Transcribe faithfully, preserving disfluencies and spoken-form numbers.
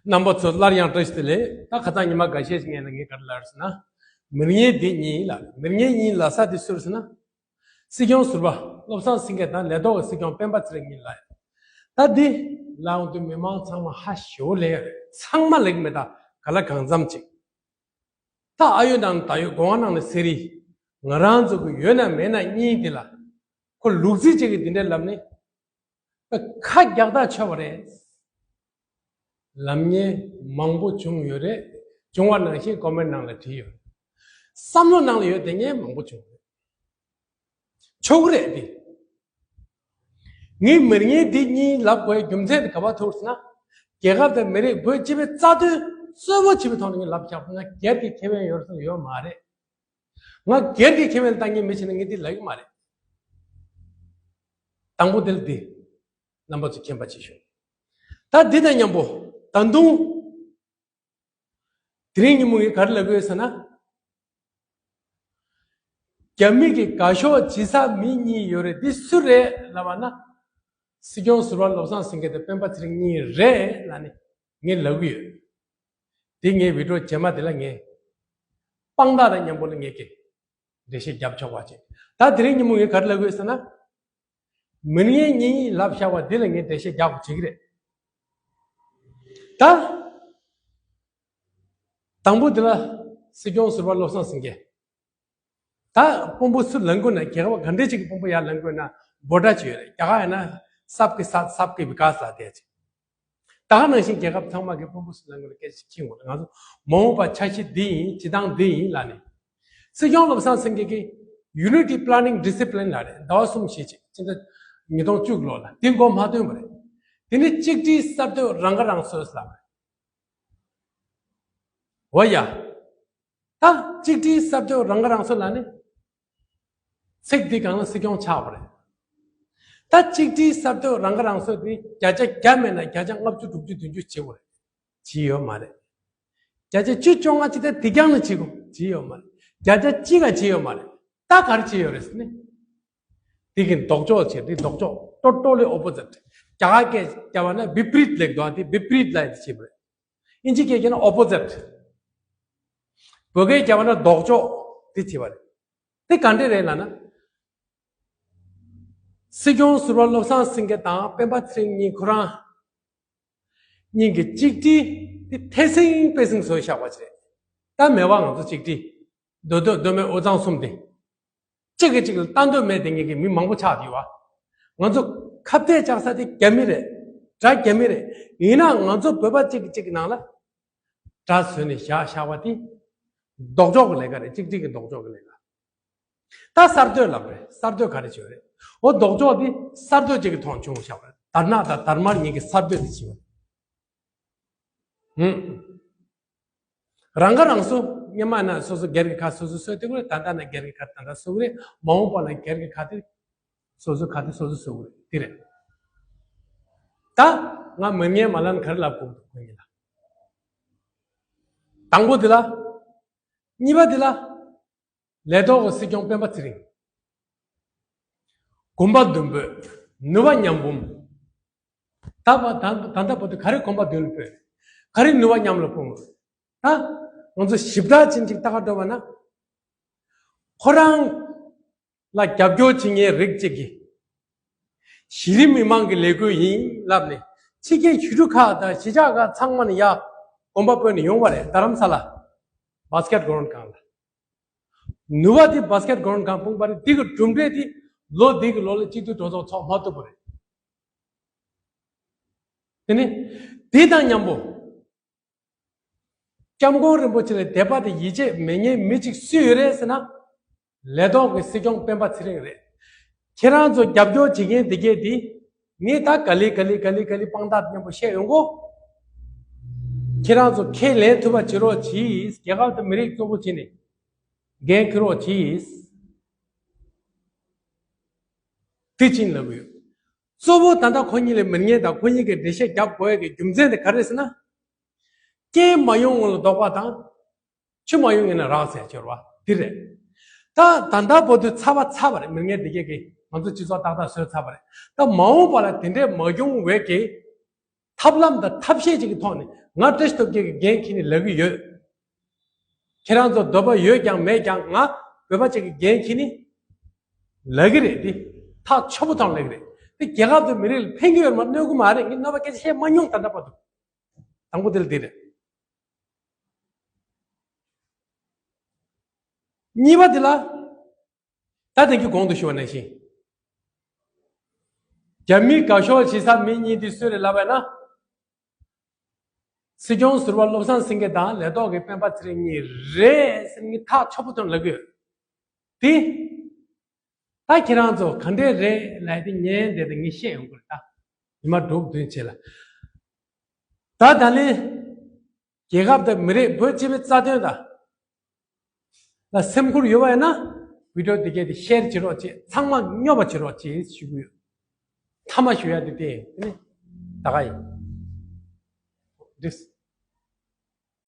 རྣམ་པ་ཚོ་སླར་ཡང་བཀྲ་ཤིས་བདེ་ལེགས། ད་ཁ་སང་ཉི་མ་འགའ་ཤས་ཤིག་ངས་ལ་ངས་ག་རེ་ལབ་རེད་ཟེར་ན། མི་ངན་འདི་གཉིས་ལ་མི་ངན་གཉིས་ལབ་ས་དེ་སུ་རེད་ཟེར་ན། སྲིད་སྐྱོང་ཟུར་པ་བློ་བཟང་སེང་གེ་དང་ལས་ཐོག་གི་སྲིད་སྐྱོང་སྤེན་པ་ཚེ་རིང་གཉིས་ལབ་ཡོད། ད་འདི་ལབ་ཡོང་དུས་མི་མང་ཚང་མ་ཧ་ཞེ་པོ་ལས་ཡོད་རེད། ཚང་མ་ལབ་ཀྱི་མེད། ད་ག་ལ་གང་འཚམ་ཅིག་ད་ཨ་ཡོད་དང་ད་ཡོད་དགོངས་པ་ནང་ནས་ཟེར་རེད། ང་རང་ཚོ་གི་ཡོད་ན་མེད་ན་གཉིས་དེ་ལ་ཁོ་ལུག་རྫི་ཅིག་གིས་འདི་འདྲ་ལབ་ནས། ཁ་རྒྱག་ཐག་ཆོད་པ་རེད། ལབ་མཁན་མང་པོ་བྱུང་ཡོད་རེད། བྱུང་བ་ནང་བཞིན་ཀོ་མེན་ནང་ལ་བྲིས་ཡོད་རེད། བསམ་བློ་ནང་ལ་ཡོད་དེ་ངས་མང་པོ་བྱུང་རེད། ཆོག་གི་རེད་དེ། ངས་མི་ངན་འདི་གཉིས་ལབ་དགོས་རྒྱུ་མཚན་དེ་ག་པར་ཐུག་ཟེར་ན། རྒྱལ་ཁབ་དང་མི་རིགས་བོད་སྤྱི་པའི་རྩ་དོན་གཙོ་བོ་བྱས་པའི་ཐོག་ནས་ངས་ལབ་བཞག་པ་ན་སྒེར་གྱི་ཁེ་ཕན་ཡོད་ས་ཡོད་མ་རེད། ང་སྒེར་གྱི་ཁེ་ཕན་ལ་ལྟ་མཁན་མི་བྱས་ན་ངས་འདི་ལབ་ཀྱི་མ་རེད། དང་པོ་དེ་ལ་འདི། རྣམ་པ་ཚོ་མཁྱེན་པ་བྱེད་ཤོག་ད་འདི་དང་མཉམ་པོ། ད་དུང་། དེ་རིང་ཉིན་མོ་ངས་ག་རེ་ལབ་ཀྱི་ཡོད་ཟེར་ན། རྒྱ་མི་གི་དགའ་ཕྱོགས་ཇི་ས་མི་གཉིས་ཡོད་རེད། འདི་སུ་རེད་ལབ་པ་ན། སྲིད་སྐྱོང་ཟུར་པ་བློ་བཟང་སེང་གེ་དང་སྤེན་པ་ཚེ་རིང་གཉིས་རེད་ལབ་ནས་ངས་ལབ་ཀྱི་ཡོད། དེ་ངའི་བི་ཌི་ཡོ་རྗེས་མ་དེ་ལ་ངས་དཔང་རྟགས་དང་མཉམ་པོ་ལ་ངས་ཀྱི་འགྲེལ་བཤད་རྒྱབ་ཆོག་པ་བྱེད། ད་དེ་རིང་ཉིན་མོ་ངས་ག་རེ་ལབ་དགོས་ཟེར་ན། མི་ངན་གཉིས་ལབ་བཞག་པ་འདི་ལ་ངས་འགྲེལ་བཤད་རྒྱག་དགོས་བྱེད་ཀྱི་རེད། ད། དང་པོ་འདི་ལ་སྲིད་སྐྱོང་ཟུར་པ་བློ་བཟང་སེང་གེ། ད་དཔོན་པོ་སུ་ལངས་དགོས་ན། རྒྱལ་ཁབ་ག་འདྲས་ཅིག་གི་དཔོན་པོ་ཡར་ལངས་དགོས་ན་འབོད་སྒྲ་ཅིག་ཡོད་རེད། རྒྱ་གར་ཡིན་ན་སབ་ཀི་སཱཐ་སབ་ཀི་བི་ཀཱས་ལབ་བསྡད་ཅིག་ད་ག་ནང་བཞིན་རྒྱལ་ཁབ་ཚང་མ་གི་དཔོན་པོ་སུ་ལངས་དགོས་ན་སྐད་ཆ་ཁྱེད་ངོ་ང་ཚོ་མ་འོངས་པ་འཆར་གཞི་འདི་ཡིན། སྤྱི་བཏང་འདི་ཡིན་ལབ་ནས། སྲིད་སྐྱོང་བློ་བཟང་སེང་གེ་གིས་Unity Planning Discipline ལབ་རེད། ཟླ་བ་གསུམ་བཞི་ཅིག་སྤྱི་ཟླ་ཉིས་སྟོང་བཅུ་གི་ལོ་ལ་འདི་མགོ་མ་ཐོན་པ་རེད། དེ་ནི་གཅིག་སྒྲིལ་གསར་གཏོད་རང་ཁ་རང་གསོ་ལབ་རེད། འོ་ཡ། ད་གཅིག་སྒྲིལ་གསར་གཏོད་རང་ཁ་རང་གསོ་ལབ་ནི། ཚིག་འདི་སྒང་ལ་སྲིད་སྐྱོང་ཆགས་པ་རེད། ད་གཅིག་སྒྲིལ་གསར་གཏོད་རང་ཁ་རང་གསོ་འདི་བརྒྱ་ཆ་བརྒྱ་མེད་ན་བརྒྱ་ཆ་ལྔ་བཅུ་དྲུག་ཅུ་བདུན་ཅུ་བྱེད་དགོས་རེད། བྱེད་ཡོད་མ་རེད། བརྒྱ་ཆ་བཅུ་བཅོ་ལྔ་ཅིག་ད་འདི་རྐྱང་ལ་བྱེད་དགོས། བྱེད་ཡོད་མ་རེད། བརྒྱ་ཆ་གཅིག་ག་བྱེད་ཡོད་མ་རེད། ད་ག་རེ་བྱེད་ཡོད་རེད་ཟེར་ནི། འདི་གི་ལྡོག་ཕྱོགས་བྱེད། འདི་ལྡོག་ཕྱོགས། Totally opposite། རྒྱ་གར་སྐད་བརྒྱབ་པ་ན་བི་པ་རིད་ལབ་འདུག་འདི་བི་པ་རིད་ལབ་ཡ་དེ་བྱེད་པ་རེད། ཨིན་ཇི་སྐད་བརྒྱབ་ན་opposite། བོད་སྐད་བརྒྱབ་པ་ན་ལྡོག་ཕྱོགས་དེ་བྱེད་པ་རེད། དེ་ག་འདྲས་རེད་ལབ་ན། སྲིད་སྐྱོང་ཟུར་པ་བློ་བཟང་སེང་གེ་དང་སྤེན་པ་ཚེ་རིང་གཉིས་ཁོ་རང་གཉིས་ཀྱི་གཅིག་སྒྲིལ་དེ་ཐེ་སིང་པེ་སིང་བཟོས་བཞག་པ་ཅིག་རེད། ད་མེད་པ་ང་ཚོ་གཅིག་སྒྲིལ། མདོ་སྟོད་མདོ་སྨད་དབུས་གཙང་གསུམ་དེ། གཅིག་གིས་གཅིག་ལ་ལྟ་འདོད་མེད་དེ་ངེད་ཀྱི་མི་མང་པོ་ཆགས་བསྡད་ཡོད་པ། ང་ཚོ་ཁ་གཏད་བཅག་ས་དེ་རྒྱ་མི་རེད། དགྲ་རྒྱ་མི་རེད། ཡིན་ནའང་ང་ཚོ་བོད་པ་གཅིག་གིས་གཅིག་གི་ནང་ལ་དགྲ་བཟོས་ནས་བཞག་བཞག་པ་དེ་ལྡོག་ཕྱོགས་ཀྱི་ལས་ཀ་རེད། གཅིག་སྒྲིལ་གྱི་ལྡོག་ཕྱོགས་ཀྱི་ལས་ཀ། ད་གསར་གཏོད་ལབ་རེད། གསར་གཏོད་ག་རེ་བྱེད་རེད། འོ་ལྡོག་ཕྱོགས་དེ་གསར་གཏོད་ཅིག་གི་ཐོག་བྱུང་བཞག་པ་རེད། དར་ནག་དང་དར་དམར་གཉིས་ཀྱི་གསར་གཏོད་དེ་བྱེད་པ་རེད། ཧུམ། རང་ཁ་རང་གསོ། སྔོན་མ་ན་སོ་སོ་སྒེར་གྱི་ཁ་སོ་སོ་གསོ་དེ་ཀུན་ད་ལྟ་ན་སྒེར་གྱི་ཁ་ད་ལྟ་གསོ་གི་རེད། མ་འོངས་པ་ལ་སྒེར་གྱི་ཁ་དེ་སོ་སོ་ཁ་དེ་སོ་སོ་གསོ་གི་རེད། དེ་རེད། ད་ང་མི་ངན་མ་ལབ་ན་ག་རེ་ལབ་དགོས་འདུག་ཁོ་གཉིས་ལ། དང་པོ་དེ་ལ། གཉིས་པ་དེ་ལ། ལས་ཐོག་གི་སྲིད་སྐྱོང་སྤེན་པ་ཚེ་རིང་། གོམ་པ་མདུན་སྤོས། ནུས་པ་མཉམ་སྤུངས། ད་བ་ད་ད་ལྟ་བར་དུ་ག་རེ་གོམ་པ་མདུན་ལ་སྤོས། ག་རེ་ནུས་པ་མཉམ་ལ་སྤུངས། ད་ང་ཚོ་ཞིབ་ཕྲ་ཅན་ཅིག་ལྟ་ག་འགྲོ་བ་ན། ཁོ་རང་ལ་རྒྱབ་སྐྱོར་བྱེད་མཁན་རིགས་གཅིག་གིས། གཞི་རིམ་མི་མང་གི་ལས་འགུལ་ཡིན་ལབ་ནས་ཕྱི་རྒྱལ་ཞི་ལུ་ཁག་དང་གཞིས་ཆགས་ཁག་ཚང་མ་ནས་ཡར་གོམ་པ་སྤོས་ནས་ཡོང་བ་རེད། རྡ་རམ་ས་ལ་བྷ་སི་ཀེ་ཊི་གོ་རོན་ཁང་ལ། ནུས་པ་དེ་བྷ་སི་ཀེ་ཊི་གོ་རོན་ཁང་སྤུངས་པ་རེད། དེ་གི་གྲུབ་འབྲས་དེ་ལོ་འདི་གི་ལོ་ལ་གཅིག་སྡུད་གྲོས་ཚོགས་ཚོགས་མ་ཐུབ་པ་རེད། དེ་ནི་དེ་དང་མཉམ་པོ། སྐྱབས་མགོན་རིན་པོ་ཆེ་ལ་དད་པ་དང་ཡིད་ཆེས་མེད་མཁན་མི་གཅིག་སུ་ཡོད་རེད་ཟེར་ན། ལས་ཐོག་གི་སྲིད་སྐྱོང་སྤེན་པ་ཚེ་རིང་རེད། ཁྱེད་རང་ཚོ་རྒྱབ་སྐྱོར་བྱེད་མཁན་དེ་གས་དེ། ངས་ད་ག་ལེ་ག་ལེ་ག་ལེ་ག་ལེ་དཔང་རྟགས་མཉམ་པོ་བཤད་ཡོང་གོ། ཁྱེད་རང་ཚོ་ཁས་ལེན་ཐུབ་པ་བྱེད་རོགས་གྱིས། རྒྱལ་ཁབ་དང་མི་རིགས་གཙོ་བོ་བྱས་ནས་འགན་འཁུར་རོགས་གྱིས། དེ་ཕྱིན་ལབ་གི་ཡོད། གཙོ་བོ་ད་ལྟ་ཁོ་གཉིས་ལ་མི་ངན་དང་ཁོ་གཉིས་ཀྱི་འགྲེལ་བཤད་རྒྱབ་དགོས་ཡ་གི་རྒྱུ་མཚན་དེ་ག་རེ་རེད་ཟེར་ན། རྐྱེན་མ་ཡོང་སྔོན་ལ་ཟློག་པ་དང་། ཆུ་མ་ཡོང་ཡིན་ན་རག་ཟེར་སྦྱོར་བ་འདི་རེད། ད་ད་ལྟ་བར་དུ་ཚར་བ་ཚར་བ་རེད། མི་ངན་འདི་གས་ཀྱིས་ང་ཚོ་སྤྱི་ཚོགས་ཏག་ཏག་བཟོས་ཚར་བ་རེད། ད་མ་འོངས་པ་ལ་དེ་འདྲས་མ་བྱུང་བའི་གི་ ཐབས་ལམ་དང་ཐབས་ཤེས་ཅིག་གི་ཐོག་ནས་ང་བཀྲ་ཤིས་སྟོབས་རྒྱལ་གྱི་འགན་འཁྱེར་ནས་ལབ་ཀྱི་ཡོད། ཁྱེད་རང་ཚོ་འདོད་པ་ཡོད་ཀྱང་མེད་ཀྱང་ང་བོད་པ་ཅིག་གི་འགན་འཁྱེར་ནས་ལབ་ཀྱི་རེད། དེ་ཐག་ཆོད་པོ་ཐོག་ལབ་ཀྱི་རེད། དེ་རྒྱལ་ཁབ་དང་མི་རིགས་ལ་ཕན་གྱི་ཡོད་མ་གནོད་ཀྱི་མ་རེད། ངས་གནོད་པ་སྐད་ཆ་བཤད་མ་མྱོང་། ད་ལྟ་བར་དུ། དང་པོ་དེ་ལ་དེ་རེད། གཉིས་པ་དེ་ལ། ད་དེང་གི་གོང་དུ་ཞུ་བ་ནང་བཞིན། རྒྱ་མིའི་དགའ་ཕྱོགས་བྱེད་ས་མི་གཉིས་དེ་སུ་རེད་ལབ་པ་ན། སྲིད་སྐྱོང་ཟུར་པ་བློ་བཟང་སེང་གེ་དང་ལས་ཐོག་གི་སྤེན་པ་ཚེ་རིང་གཉིས་རེད་ཟེར་ངས་ཐག་ཆོད་པོ་ཐོག་ལབ་ཀྱི་ཡོད། དེ། ད་ཁྱེད་རང་ཚོ་ག་འདྲས་རེད་ལབ་དེ་ཉན་བསྡད་དེ་ངས་བཤད་ཡོང་གི་རེད་ད། ཉི་མ་དྲུག་བདུན་རྗེས་ལ། ད་ད་ལན། རྒྱལ་ཁབ་དང་མི་རིགས་བོད་སྤྱི་པའི་རྩ་དོན་དང་། ལ་སེམས་ཁུར་ཡོད་པ་ཡིན་ན། བི་ཌི་ཡོ་འདི་གས་དེ་ཤེར་བྱེད་རོགས་བྱེད། ཚང་མ་སྙོབ་པ་བྱེད་རོགས་བྱེད་ཞུ་གི་ཡོད། མཐའ་མ་ཞུ་ཡ་དེ་དེ་ཡིན། དེ་ནི་ད་ག་ཡིན། འདི་